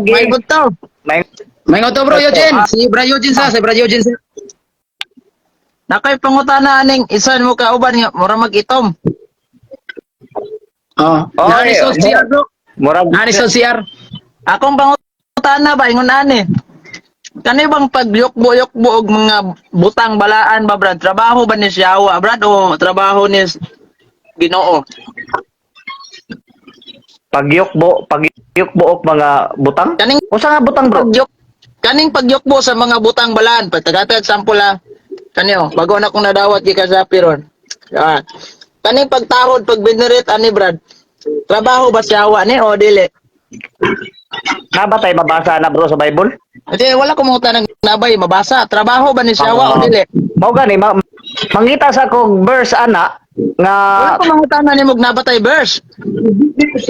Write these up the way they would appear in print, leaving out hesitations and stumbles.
May to. May May to, Bro Eugene. Si Bro Eugene sa, si Bro Eugene sa. Nakay pangutana aning isan mo kauban nga mura mag-itom. Oh, Oy, nani sa CR, bro. Murag Nani sa CR. Akong pangutana ba ingon ani? Kani bang pagyukbo-yukbo og mga butang balaan ba, Brad? Trabaho ba ni Yawa, Brad, o trabaho ni Ginoo? Pagyukbo, pagyukbo og mga butang? Kaning Usa nga butang, bro? Kaning pagyukbo sa mga butang balaan, pagtagatag sample ha. Kani oh, bago na akong nadawat gikan sa Piron. Ah. Kaning pagtahod pag venerate ani, Brad. Trabaho ba siya ni o dili? Na ba tay mabasa na, bro, sa Bible? Hindi, wala ko mga ng nabay mabasa. Trabaho ba ni Siawa o dili? Mao gani mangita sa kog verse ana nga Wala ko mga tanan ni mog nabatay verse.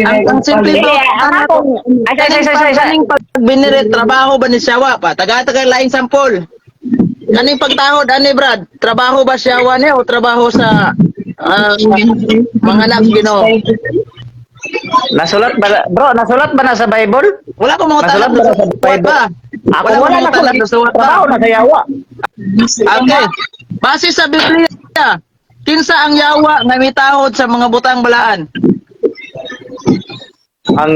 Ang simple Dili, bro. ang akong ay ay ay ay ay, ay. Kaning pag-venerate, trabaho ba ni Siawa pa? Taga-taga laing sampol. Kaning pagtahod ani, Brad, trabaho ba siyawa ni o trabaho sa mga anak Ginoo? Nasulat ba bro, nasulat ba na sa Bible? Wala ko mga Nasulat tanan ba na sa nasuwat Bible? ba? Ako Wala ko wala mga na ko tanan nasuwat ba? trabaho na sa yawa. Okay. Base sa Biblia, kinsa ang yawa nga mitahod sa mga butang balaan? Ang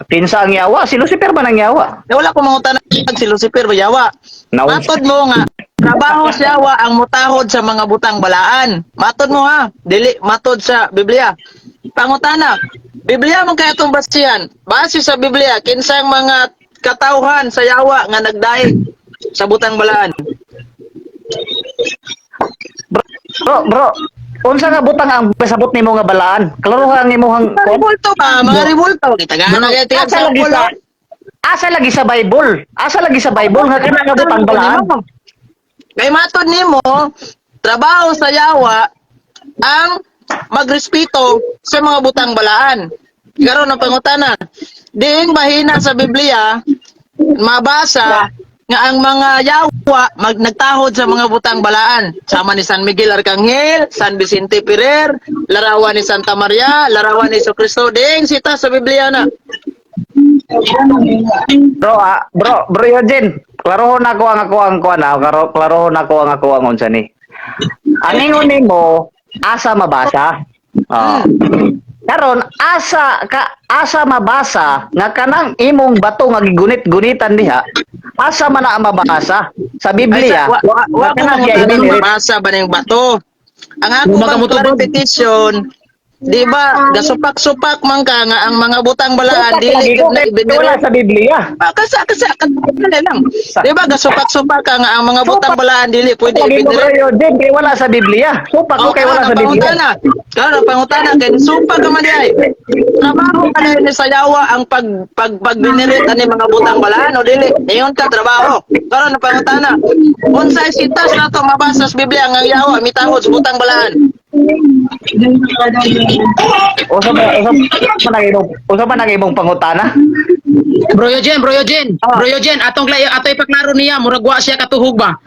kinsa ang yawa? Si Lucifer ba nang yawa? Eh, wala ko mga tanan si Lucifer ba yawa. Naunsa. Matod mo nga trabaho sa yawa ang mutahod sa mga butang balaan. Matod mo ha, dili matod sa Biblia. Pangutana, Biblia mo kaya itong basihan. Base sa Biblia, kinsang mga katawhan sa yawa nga nagdaig sa butang balaan? Bro, bro, unsa nga butang ang pasabot nimo nga balaan? Klaro ang imong Mga ribulto ba? Mga ribulto. Kita na kaya tingnan Asa lagi sa Asa lagi sa Bible? Asa lagi sa Bible nga kana nga butang balaan? Kay matod nimo, trabaho sa yawa ang magrespeto sa mga butang balaan. Karon ang pangutana, diing mahina sa Biblia mabasa nga ang mga yawa nagtahod sa mga butang balaan. Sama ni San Miguel Arcangel, San Vicente Ferrer, larawan ni Santa Maria, larawan ni Jesucristo. Diing sita sa Biblia na. Bro, bro, bro Eugene, klarohon ako ang kuan ah, klarohon ako ang ako ang unsa ni. Ang ingon nimo asa mabasa? Oh. Karon asa ka asa mabasa nga kanang imong bato nga gigunit-gunitan diha? Asa man na mabasa sa Biblia? Ay, wa nga ko kanang mga siya ibinirit? mabasa ba ng bato? Ang ako Mga bang kamutubag. clarification, di ba, gasupak-supak man ka nga ang mga butang balaan Supak dili lagi ko gud na kay wala ibiniro. sa Biblia. Ah, Kasi kasi kasi lang. Di ba gasupak-supak ka nga ang mga butang balaan dili pwede Lagi ko, ibiniro. bro Eugene, kay wala sa Biblia. Supak ko Oh, kay wala karon sa ang Biblia. pangutana. Karon ang pangutana kay supak ka man di ay. Trabaho ka na ni sa yawa ang pag pag pagbinerit ani mga butang balaan o dili? Ingon ka trabaho. Karon ang pangutana. Unsay sitas nato mabasa sa Biblia nga ang yawa mitahod sa butang balaan? Usa ba nang imong pangutana? Bro Eugene, Bro Eugene, Bro Eugene, atong ato ipaklaro niya, murag wa siya katuhog ba?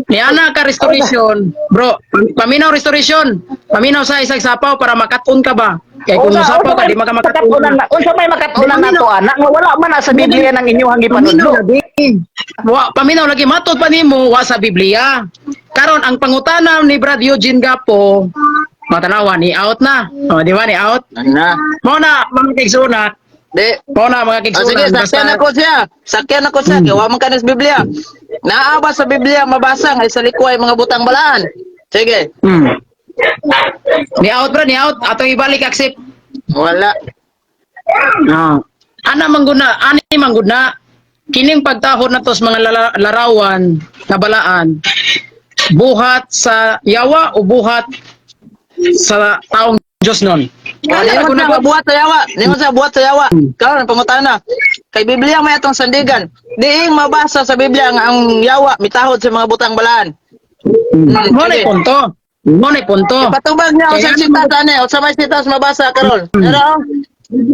Niya na ka restoration, bro. Paminaw restoration. Paminaw sa isang sapaw para makatun ka ba? Kay kung sapaw ka di maka makatun. Unsa may makatunan nato ana nga wala man na sa Biblia nang inyong gipanudlo. Wa paminaw lagi matod pa nimo wa sa Biblia. Karon ang pangutana ni Brad Eugene Gapo, matanawa ni out na. O, di ba ni out? Na. Mao na mga kaigsuonan. Di. Mao na mga Oh, sige, kaigsuonan. sakyan ako siya. Sakyan ako siya. Kaya wa man ka na sa Biblia. Naa ba sa Biblia mabasa nga sa likway mga butang balaan? Sige. Ni out, bro, ni out. Atong ibalik accept. Wala. Ah. Ana mangguna, ani mangguna. Kining pagtahod na to sa mga larawan na balaan, buhat sa yawa o buhat sa taong Diyos nun? Oh, ningon sa buhat sa yawa. Ningon sa buhat sa yawa. Karon ang pangutana. Kay Biblia may atong sandigan. Diing mabasa sa Biblia nga ang yawa mitahod sa mga butang balaan. Mo na Sige. punto. Mo na punto. Patubag niya Kaya usa ano sitas ani, usa may sitas mabasa karon. Pero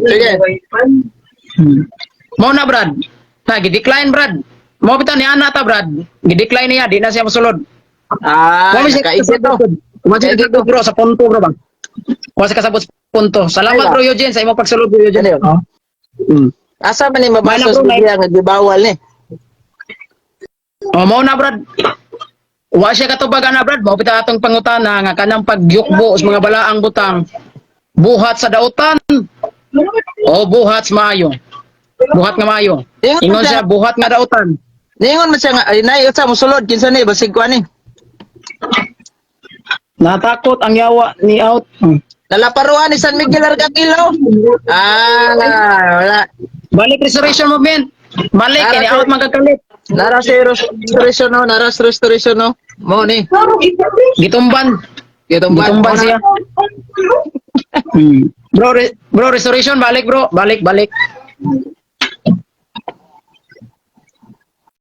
sige. Mo na, Brad. Na gi-decline, Brad. Mo bitaw ni ana ta, Brad. Gi-decline niya, di na siya mosulod. Ah, Mo siya nakaisip to. Mo siya kasabot, bro, sa punto, bro ba. Mo siya kasabot sa punto. Salamat, bro Eugene, sa imong pagsulod, bro Eugene. Ano? Oh. Asa man ni mabasa Mana, sa bro, Biblia nga gibawal ni? O mao na, brad. Wa siya katubag ana, brad, mao pita atong pangutana nga kanang pagyukbo sa mga balaang butang buhat sa dautan o buhat sa maayo. Buhat nga maayo. Ingon siya buhat nga dautan. Ningon man siya nga ay nay unsa mosulod, kinsa ni, basig ko ani. Natakot ang yawa ni out. Nalaparuan ni San Miguel Arcangelo. Ah, wala. Balik restoration movement. Balik kini out magkakalit. Nara si restoration no, nara sa restoration no. Mo ni. Gitumban. Gitumban. Gitumban siya. Bro, bro, restoration balik, bro. Balik, balik.